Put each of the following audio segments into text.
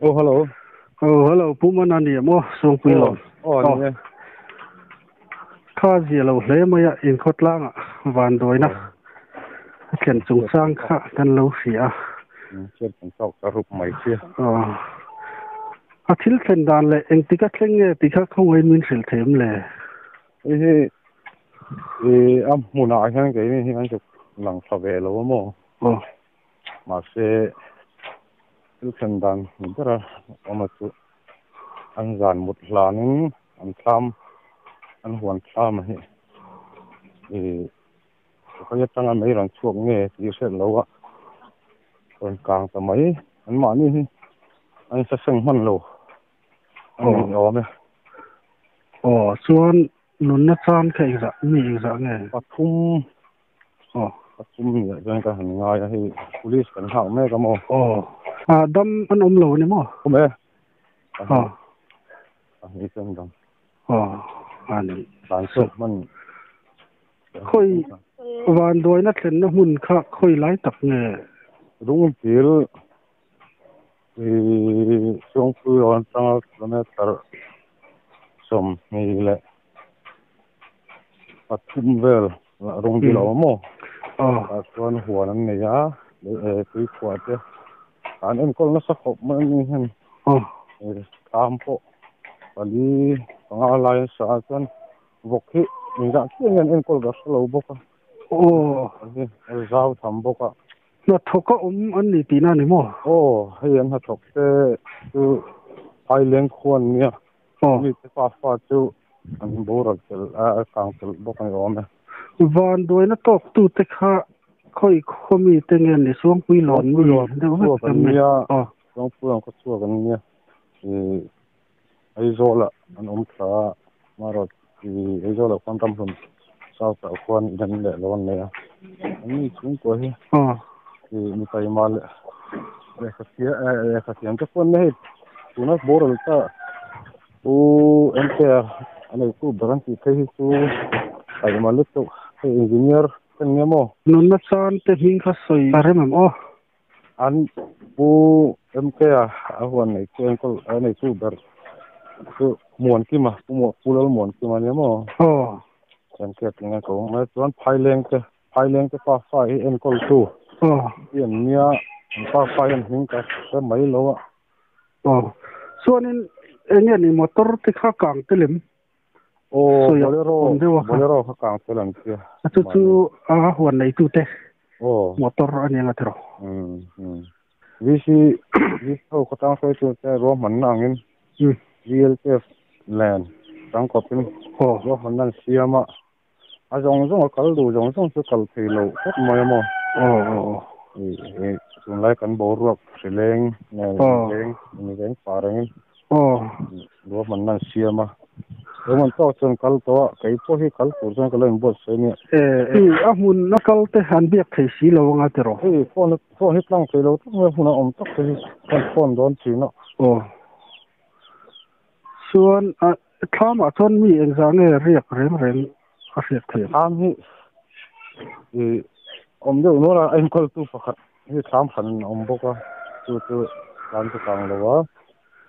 Oh, hello. Oh, hello, Pu Mana ni maw? Sawngpui Oh, lo. oh, Oh. ni e. Kha zia lo hle mai a, inkhawtlanga vanduaina a thlen chungchang kha kan lo hria a. Chhiat kan chak ta rup mai sia. Oh. A thil thlen dan leh engtik a thleng nge tih kha khawngaih min hrilh thei em le? Hei hi i a hmunah hian keini hi kan chuk lang tha ve lo a maw? Oh. Mahse thil thlen dan ni bera awm a chu an zan mut hlanin an thlam an huan thlam a hi i khawi atanga mei rawn chhuak nge tih hriat lo a rawn kang ta mai an mahni hi an saseng hman lo a ni awm e. Aw chuan nunna chan kha engzah mi engzah nge? Pathum Aw. Pathum ni ah chuan ka han ngai a hei police kan nghak mek a maw? Aw. Ah dam an awm lo a ni maw? Awm e. Aw. Pahnih chuan dam. Aw a ni. Tlan chhuak hman. Khawi vanduaina thlenna hmun kha khawi lai tak nge? Rungpil i Chawngpui rawn atanga kilometer 23 vel Rungpil a awm maw? Aw. Tah chuan huan an nei a, tuikhuah te an enkawl nasa khawp mai a ni hian. Aw. Thlam pawh pali panga lai a sa a chuan vawk hi engzah chiah nge an enkawl ka hre lo bawk a. Aw. A zau tham bawk a. Hnathawk a awm an ni tihna a ni maw? Aw, hei an hnathawk te chu Phaileng khua an nia. Aw. Mi te pa fa chu an boral tel a, a kang tel bawk a ni awm e. Vanduaina tawktute kha khawi khaw mi te nge ni Suangpui lawn mi deuh vek an em ni? Nia. Aw. Suangpui lawn khaw chhuak an nia. Ih Aizawlah an awm thla a, marawh ih Aizawlah khuan ramhlun south ah khuan in an leh lo an nei a. An ni chhungkua hi Aw. ih mi taima leh lehkha thiam eh lehkha thiam te pawh an nia hei tuna boral ta Pu MK-a a neitu ber an tih phei hi chu taima lutuk hei engineer ka ni nia maw? Nunna chan te hming kha sawi a rem em aw? An Pu MK-a a huan neitu enkawl a neitu ber chu Muankima Pu Pu Lalmuankima nia maw? Aw. MK-a tih ngai ko mai chuan Phaileng te Phaileng te pa fa hi enkawltu Aw. hi an nia an pa fa hian hming ka hre mai lo a. Aw. Chuanin eng nge ni motor te kha kang tel em? Aw, Sawi a Bolero, awm deuh a kha. Bolero kha kang tel an tia. A chu chu a huan neitute Aw. motor a nia nga tiraw? Umm umm. VC, VC ho khawtlang hruaitu te ruahmanna angin VLTF nen tangkawpin Aw. ruahmanna an siam a. A zawng zawng a kal duh zawng zawng chu kal thei lo khawp mai a maw? Aw aw aw. Ih tunlai kan boruak hrileng nge Aw. veng veng pah rengin Aw. ruahmanna an siam a. Engemaw tawk chuan kal tawh a, kei pawh hi kal tur chuan ka lo inbuatsaih a nia. Eh a hmun a kal te an biak thei si lo anga tiraw? Hei phone phone hi tlang thei lo tak mai a hmun a awm tak te hi kan phone dawn thin a. Aw. Chuan a Thlamah chuan mi engzah nge riak reng reng a hriat theih ang? Thlam hi ih awm deuh nual a, a enkawltu pakhat hi thlam hran a awm bawk a, chu chu thlam chu kang lo a,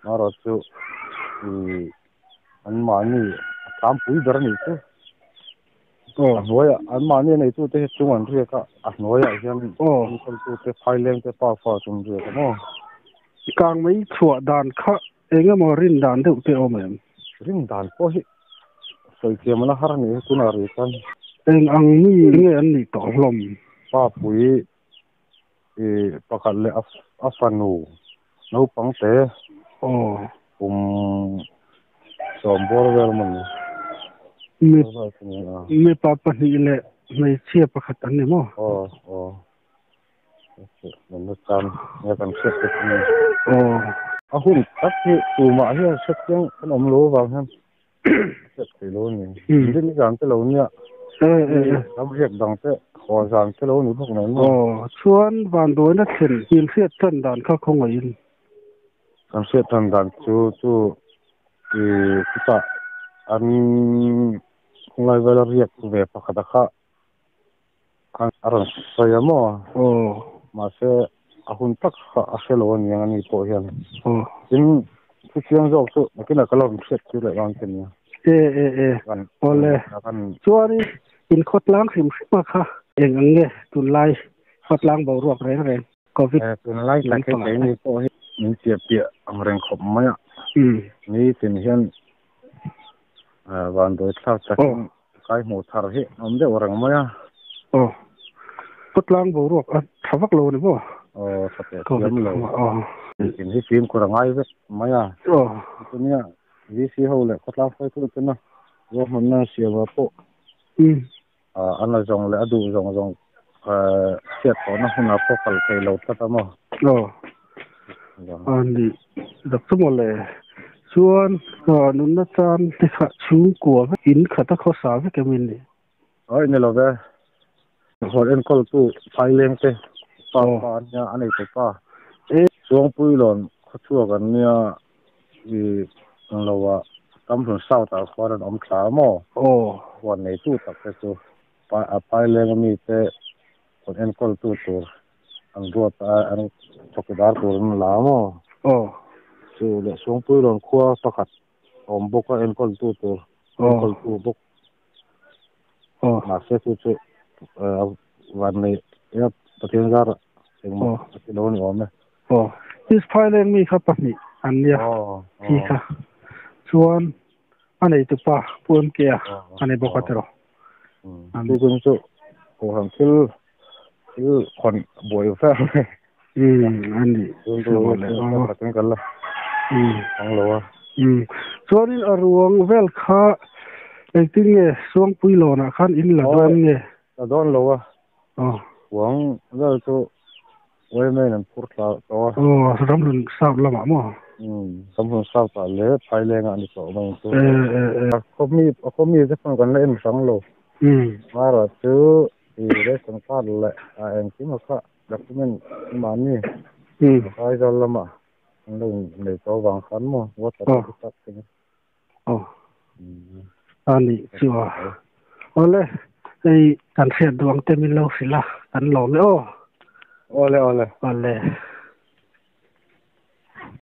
amaherawh chu ih anmahni a thlam pui ber a nih chu. Aw. A hnuaiah anmahni a neitute hi chung an riak a, a hnuaiah hian Aw. enkawltute phailengte pa fa chu an riak a maw? Kang mai chhuah dan kha Eng emaw rin dan deuh te awm em? Rin dan pawh hi sawi thiam ala har a nih hi tunah rih chuan. Eng ang mi nge an nih tawh hlawm? Pa pui i pakhat leh a fanu naupang te Aw. kum 10 bawr vel maw ni? Mi mipa pahnih leh hmeichhia pakhat an ni maw? Aw aw. Nunna chan nge kan hriat te chu ni. Aw. A hun tak hi tumah hian hre chiang kan awm lo avang hian hriat thei lo a ni. Rin i zan te lo nia. Ram riak dang te haw zan te lo ni bawk nen maw. Aw, chuan vanduaina thlen in hriat tan dan kha khawngaihin. Kan hriat tan dan chu chu i chutah an khawlai vela riak ve pakhat a kha. A rawn sawi a maw? Aw. Mahse, A hun tak kha a hre lo aniang ani pawh hian. Tin, thu chiang zawk chu nakinah ka lo inhriat tir leh dawn che nia. E e e, awle. Chuanin in khawtlang hrim hrima kha eng ang nge tunlai khawtlang boruak reng reng Covid Tunlai tak hi keini pawh hi min piah piah ang reng khawp mai a. Nitin hian vanduai thlak takin kai hmuh thar hi a awm deuh reng mai a. Aw, khawtlang boruak a tha vak lo a ni maw? Aw, tha teh thiam lo. Engkim hi fimkhur a ngai vek mai a. Aw. Chunia VC ho leh khawtlang hruaitu tena ruahmanna an siam ah pawh a na zawng leh a duh zawng zawng chhiat tawhna hunah pawh kal thei lo tlat a maw? Aw, a ni dak chu mawle. Chuan nunna chan te kha chhungkua vek in khat a khawsa vek em in ni? Awi ni lo ve. Huan enkawltu Phaileng te pa pa an nia, a nei tawh pa. Chuangpuilawn khawchhuak an nia i ang lo ah Tamhlun South ah khuan an awm thla a maw? Huan neitu tak te chu Phaileng ami te huan enkawltu tur an ruat a, an chawkidar tur an la a maw? Chu leh Chuangpuilawn khua pakhat a awm bawk a, enkawltu tur enkawltu bawk. Mahse chu chu van nei nia Pathian zar engmah a ti lo a ni awm e. Aw East Phailand mi kha pahnih an nia thi kha chuan a neitu pa Pu MK a a ni bawk a tiraw. Chu chu chu kohhran thil thil khawn buai vel mai. A ni kan la ang lo a. Chuanin a ruang vel kha engtin nge Suangpui lawnah khan in la dawn nge? La dawn lo a. Ruang vel chu Wayman an phur thla tawh a. Aw, Ramhlun South lamah maw? Ramhlun South ah leh Phailengah a ni tawh mai chu. A khaw mi te pawh kan la en hrang lo. Mara chu i ration card leh a engkim a kha Document mahni Aizawl lamah an lo innei tawh avang khan maw water te chu tak thing. Aw a nih chu a. Awle hei kan hriat duh ang te min lo hrilh a kan lawm e aw. Awle awle. Awle.